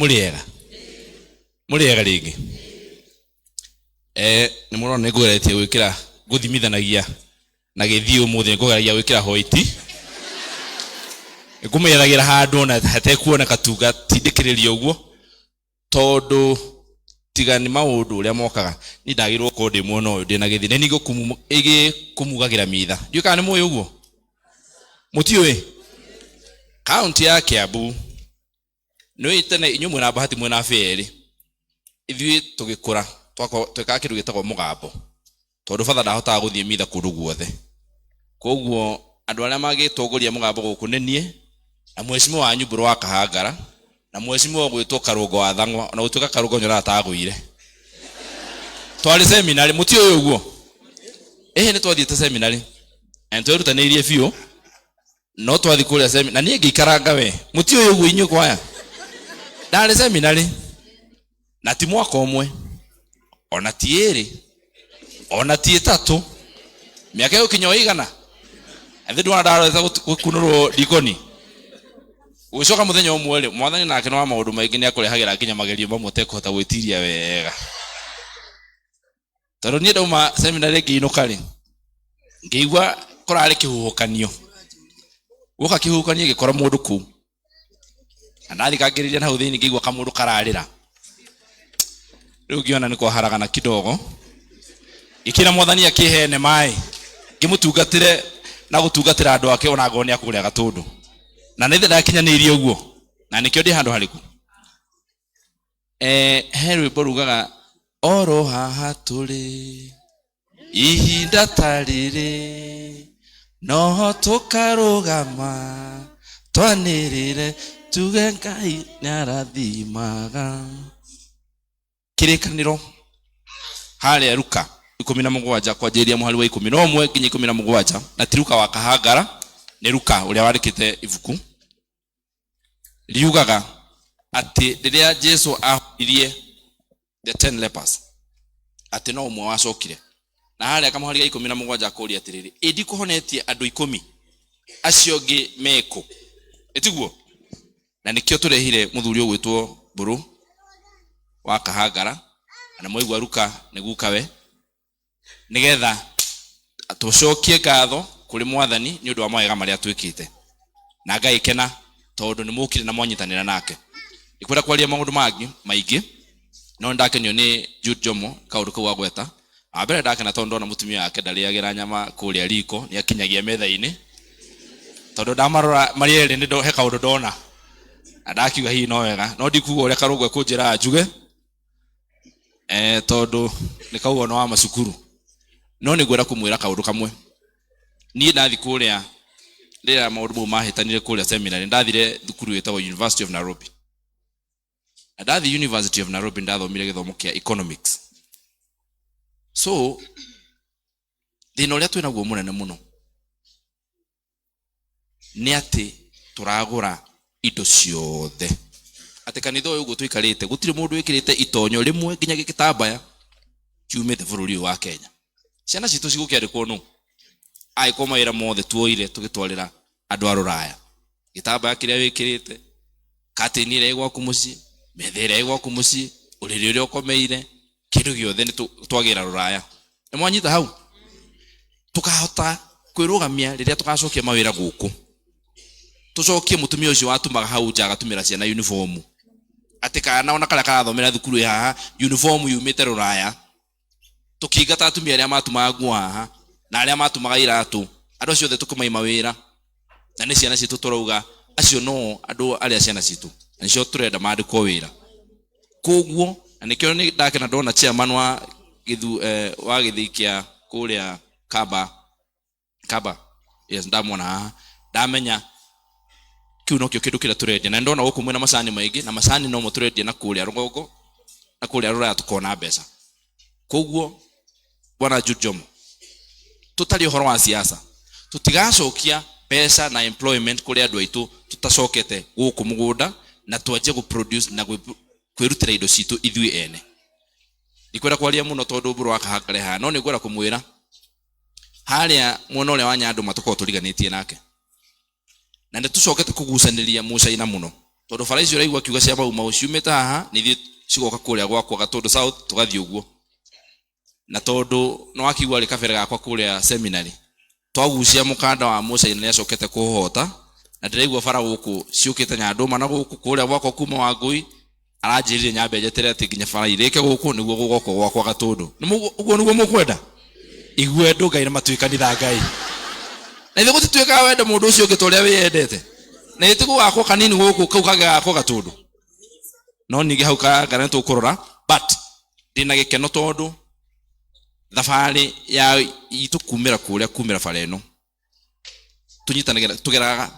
Mũrĩega? Mũrĩega rĩngĩ? Nĩ mũrona nĩ ngũgeretie gwĩkĩra, ngũthimithanagia na gĩthiĩ ũmũthĩ, nĩ ngũgeragia gwĩkĩra white. Ngũmĩethagĩra handũ ona hatekuoneka tu, ngatindĩkĩrĩria ũguo, tondũ tiga nĩ maũndũ ũrĩa mokaga, niĩ ndagĩrĩirwo gũkorwo ndĩ mwena ũyũ ndĩna gĩthiĩ. Nĩ niĩ gĩkũmugagĩra mitha. Ndiũĩ kana nĩ mũĩ ũguo? Mũtiũĩ? Kaũntĩ ya Kiambu, nĩ tene inyuĩ mwĩna bahati mwĩna abĩa erĩ. Ithuĩ tũgĩkũra twekaga kĩndũ gĩtagwo mũgambo, tondũ batha ndahotaga gũthiĩ mitha kũndũ guothe. Koguo andũ arĩa magĩtongoria mũgambo gũkũ nĩ niĩ na mheshimiwa wanyu Mbũrũ wa Kahangara na mheshimiwa ũgwĩtwo Karũngo wa Thang'wa, ona gũtuĩka Karũngo nyonaga tagũire. Twarĩ seminarĩ, mũtiũĩ ũguo? Ĩhĩ, nĩ twathiĩte seminarĩ na nĩ twerutanĩirie biũ, no twathi kũrĩa seminarĩ na niĩ ngĩikaranga we. Mũtiũĩ ũguo inyuĩ kwaya? Ndarĩ seminarĩ na ti mwaka ũmwe, ona ti ĩrĩ, ona ti ĩtatũ, mĩaka ĩgũkinya o igana. Ethĩ ndwona ndarorete gũkunũrwo ndikoni. Gũgĩcoka mũthenya ũmwe rĩ, mwathani nake nĩ wa maũndũ maingĩ, nĩ akũrehagĩra nginya magerio mamwe ũtekũhota gwĩtiria wega. Tondũ niĩ ndauma seminarĩ ngĩinũka rĩ, ngĩigua kũrarĩ kĩhuhũkanio. Guoka kĩhuhũkanio gĩkora mũndũ kũu, na ndathikangĩrĩria na hau thĩinĩ ngĩigua kamũndũ kararĩra. Rĩu ngĩona nĩ kwaharagana kidogo, ngĩkĩra mwathani akĩhene maĩ ngĩmũtungatĩre na gũtungatĩra andũ ake, ona ngorwo nĩ akũrĩa gatũndũ. Na nĩ ndakinyanĩirie ũguo, na nĩkĩo ndĩ handũ harĩku. He rwĩmbo rugaga oro haha tũrĩ ihinda ta rĩrĩ, noho tũkarũgama twanĩrĩre tuge Ngai nĩarathimaga. Kĩrĩkanĩro harĩa Luka 17 kwanjĩrĩria mũhari wa 11 nginya 17, na ti Luka wa Kahangara, nĩ Luka ũrĩa wandĩkĩte ibuku, riugaga atĩ rĩrĩa Jesu ahonirie the 10 lepers, atĩ no ũmwe wacokire. Na harĩa kamũhari ga 17 akũria atĩrĩrĩ, ĩ ndikũhonetie andũ 10, acio angĩ mekũ? Ĩtiguo? Na nĩkĩo tũrehire mũthuri ũgwĩtwo Mbũrũ wa Kahangara, na mwaigua Luka nĩ gukawe, nĩgetha tũcokie ngatho kũrĩ mwathani nĩ ũndũ wa mawega marĩa twĩkĩte. Na ngagĩkena tondũ nĩ mũkire na mwanyitanĩra nake. Ndikwenda kwaria maũndũ mangĩ maingĩ, no nĩ ndakenio nĩ Jude Jomo kaũndũ kau agweta. Wa mbere ndakena tondũ ndona mũtumia wake ndarĩagĩra nyama kũrĩa riko, nĩ akinyagia metha-inĩ. Tondũ ndamarora marĩ erĩ nĩ he kaũndũ ndona, na ndakiuga hihi no wega, no ndikuga ũrĩa Karũngũ ekũnjĩraga njuge, tondũ nĩ kauga ona wa macukuru. No nĩ ngwenda kũmwĩra kaũndũ kamwe. Niĩ ndathi kũrĩa rĩrĩa maũndũ mau mahĩtanire kũrĩa seminary, ndathire thukuru ĩtagwo University of Nairobi. Na ndathi University of Nairobi ndathomire gĩthomo kĩa economics. So thĩna ũrĩa twĩnaguo mũnene mũno nĩ atĩ tũragũra indo ciothe. Atĩ kanitha ũyũ ũguo tũikarĩte, gũtirĩ mũndũ wĩkĩrĩte itonyo rĩmwe nginya gĩtambaya kiumĩte bũrũri ũyũ wa Kenya. Ciana citũ cigũkĩandĩkwo nũ? Angĩkorwo mawĩra mothe tuoire tũgĩtwarĩra andũ a rũraya. Gĩtambaya kĩrĩa wĩkĩrĩte, curtain ĩrĩa ĩ gwaku mũciĩ, metha ĩrĩa ĩ gwaku mũciĩ, ũrĩrĩ ũrĩa ũkomeire, kĩndũ gĩothe nĩ twagĩra rũraya. Nĩ mwanyita hau? Tũkahota kwĩrũgamia rĩrĩa tũgacokia mawĩra gũkũ. Tũcokie mũtumia ũcio watumaga hau nja agatumĩra ciana uniform. Atĩ kana ona karĩa karathomera thukuru ĩ haha, uniform yumĩte rũraya. Tũkĩingata atumia arĩa matumaga nguo haha na arĩa matumaga iratũ, andũ acio othe tũkĩmaima wĩra. Na nĩ ciana citũ tũrauga acio no andũ arĩa ciana citũ, na nĩcio tũrenda mandĩkwo wĩra. Koguo na nĩkĩo nĩ ndakena ndona chairman wa gĩthu, wa gĩthĩi kĩa kũrĩa Kamba, Kamba, yes, ndamwona haha, ndamenya kĩu nokĩo kĩndũ kĩrĩa tũrendia. Na ndona gũkũ mwĩna macani maingĩ, na macani nomo tũrendia na kũrĩa rũgongo na kũrĩa rũraya tũkona mbeca. Koguo bwana Jude Jomo, tũtarĩ ũhoro wa siasa, tũtigacokia mbeca na employment kũrĩ andũ aitũ tũtacokete gũkũ mũgũnda na twanjie gũ produce na kwĩrutĩra indo citũ ithuĩ ene. Ndikwenda kwaria mũno tondũ Mbũrũ wa Kahangare haha, no nĩ ngwenda kũmwĩra harĩa mwena ũrĩa wa Nyandũma tũkoragwo tũriganĩtie nake, na nĩ tũcokete kũgucanĩria Mũcaina mũno. Tondu bara icio ũraigua akiuga cia Mau Mau ciumĩte haha nĩ ithuĩ cigoka kũrĩa gwakwa Gatũndũ South, tũgathiĩ ũguo. Na tondu nĩ wakĩigua rĩ kabere gakwa kũrĩa seminary twagucia mũkanda wa Mũcaina nĩ acokete kũhota, na ndĩraigua bara gũkũ ciũkĩte Nyandũma na gũkũ kũrĩa gwakwa kuma Wangũi aranjĩrire nyambe njeterere atĩ nginya bara irĩke gũkũ nĩguo gũgoka gwakwa Gatũndũ. Ũguo nĩguo mũkwenda igue andũ Ngai na matuĩ kanitha Ngai na ithuĩ gũtituĩkaga wende mũndũ ũcio ũngĩ ta ũrĩa wĩyendete, na ithuĩ gũgakwo kanini gũkũ kau kangĩ gagakwo Gatũndũ. No ningĩ hau kangana nĩ tũkũrora, but ndĩna gĩkeno tondũ thabarĩ ya itũ kumĩra kũrĩa kumĩra bara ĩno tũnyitanagĩra tũgeraga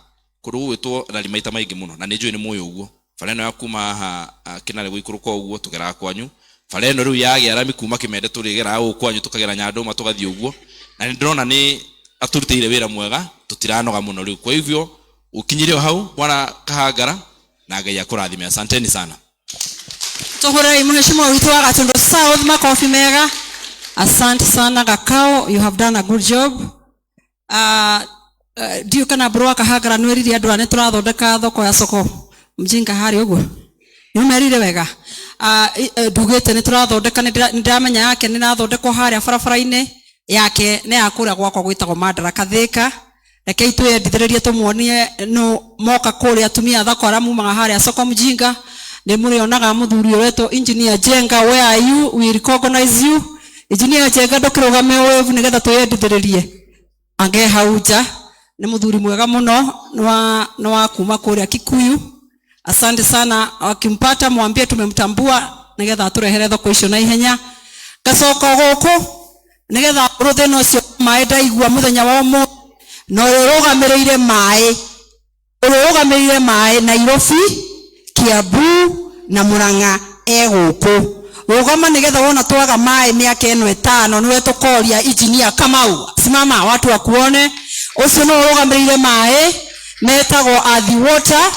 kũndũ gũgwĩtwo rari maita maingĩ mũno, na nĩ njũĩ nĩ mũĩ ũguo. Bara ĩno ya kuma haha Kĩnarĩ gũikũrũka ũguo tũgeraga kwanyu. Bara ĩno rĩu ya Gĩarami kuma Kĩmende tũrĩgeraga gũkũ kwanyu, tũkagera Nyandũma tũgathiĩ ũguo, na nĩ ndĩrona nĩ atũrutĩire wĩra mwega, tũtiranoga mũno rĩu. Kwa hivyo ũkinyire o hau bwana Kahangara, na Ngai akũrathime. Asanteni sana. Tuhurei mheshimiwa witũ wa Gatundu South makofi mega. Asante sana Gakao, you have done a good job. Ndiũ kana mbũrũ wa Kahangara nwĩrire andũ aya nĩ tũrathondeka thoko ya soko mjinga harĩa ũguo nĩũmerire wega. Ndugĩte nĩ tũrathondeka, nĩ ndĩramenya yake nĩ ĩrathondekwo harĩa barabara-inĩ yake nĩ ya kũrĩa gwakwa gwĩtagwo Madaraka Thika. Rekei twĩyendithĩrĩrie tũmuonie no moka kũrĩa atumia a thoko arĩa mumaga harĩa soko mjinga nĩ mũrĩonaga mũthuri ũretwo Engineer Jenga. Where are you? We recognize you. Engineer Jenga, ndũkĩrũgame wave nĩgetha twĩyendithĩrĩrie. Ange hau nja nĩ mũthuri mwega mũno, nĩ wa kuma kũrĩa Kikuyu. Asante sana, wakimpata mwambie tumemtambua nĩgetha atũrehere thoko icio na ihenya. Ngacoka gũkũ nĩgetha rũthĩna ũcio maĩ ndaigua mũthenya wa ũmũthĩ, na ũrĩa ũrũgamĩrĩire maĩ, ũrĩa ũrũgamĩrĩire maĩ Nairobi, Kiambu na Murang'a e gũkũ. Rũgama nĩgetha wona twaga maĩ mĩaka ĩno 5 nĩwe tũkoria. Engineer Kamau, simama watu wakuone. Ũcio nĩwe ũrũgamĩrĩire maĩ metagwo Athi Water.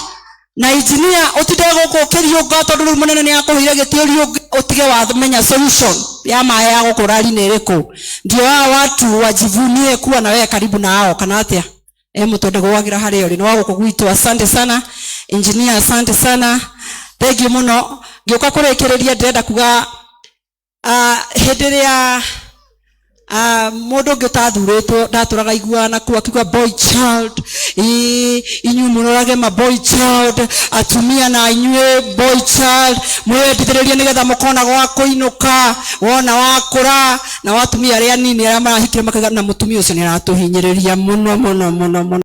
Na engineer, ũtinde gũkũ ũkĩriũnga tondũ rĩu mũnene nĩ akũheire gĩtĩ ũriũnge, ũtige wamenya solution ya maĩ ya gũkũ rari nĩ ĩrĩkũ. Ndio hao watu wajivunie kuwa na wewe karibu na hao, kana atĩa? Mũtwende gwagĩra harĩa ũrĩ nĩ wa gũkũ gwitũ. Asante sana engineer, asante sana, thank you mũno. Ngĩũka kũrĩkĩrĩria, ndĩrenda kuga hĩndĩ ĩrĩa mũndũ ũngĩ ũtathurĩtwo ndatũraga iguaga nakuo akiuga boy child, ĩĩ inyuĩ mũrorage ma boy child, atumia na inyuĩ boy child mwĩyendithĩrĩrie nĩgetha mũkona gwa kũinũka wona wakũra. Na watumia arĩa anini arĩa marahikire makauga na mũtumia ũcio nĩ aratũhinyĩrĩria mũno mũno mũno mũno.